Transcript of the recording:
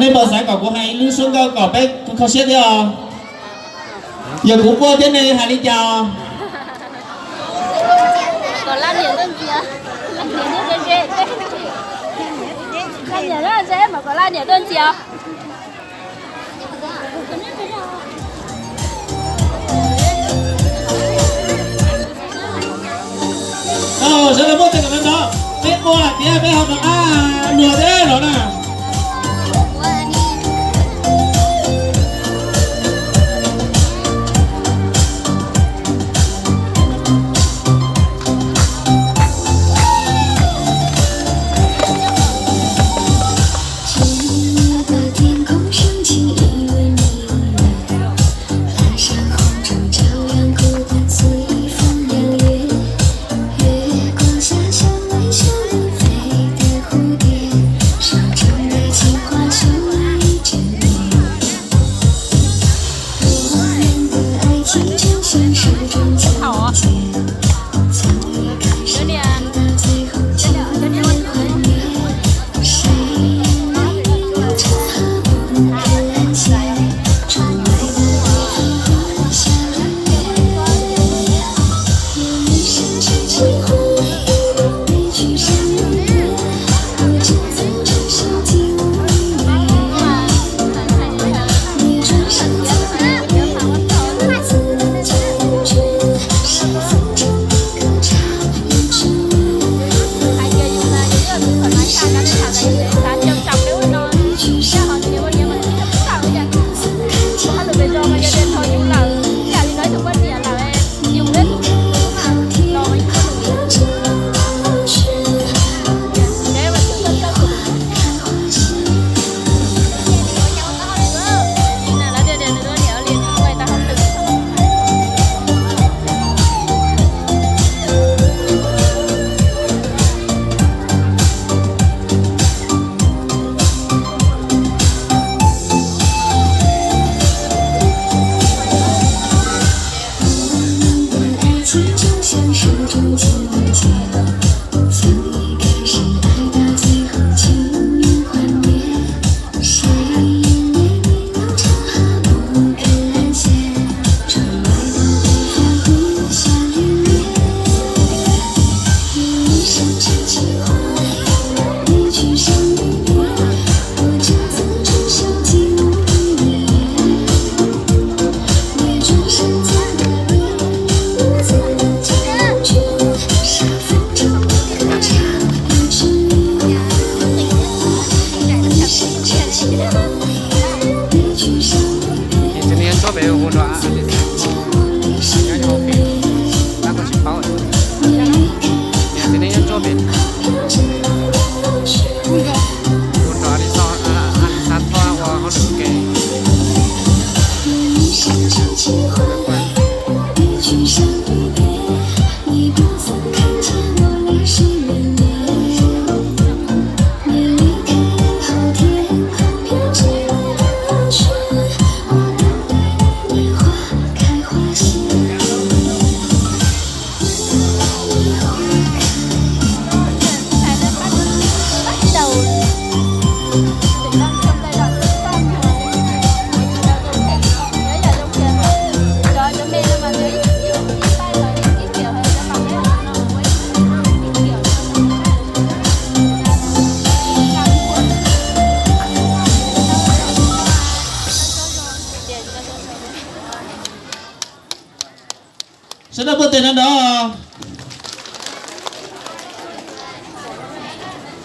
Nej puas xav kom kuv hais ib lub suab nkauj kom peb kho siab thiab os? Yog kuv quaj thiab nej hais li cas os? Sawv daws muab tes kom nrov nrov, peb quaj tias peb ho rov qab luag thiab los na. Ces txiv neej nyob ntsuab pem hu nrog a, nyob hauv pem, tab koj tsis paub. Ces txiv neej nyob ntsuab pem hu nrog a li xo, a li xa thoa ua hauj lwm ua ke. Sawv daws npuaj tes nrov nrov.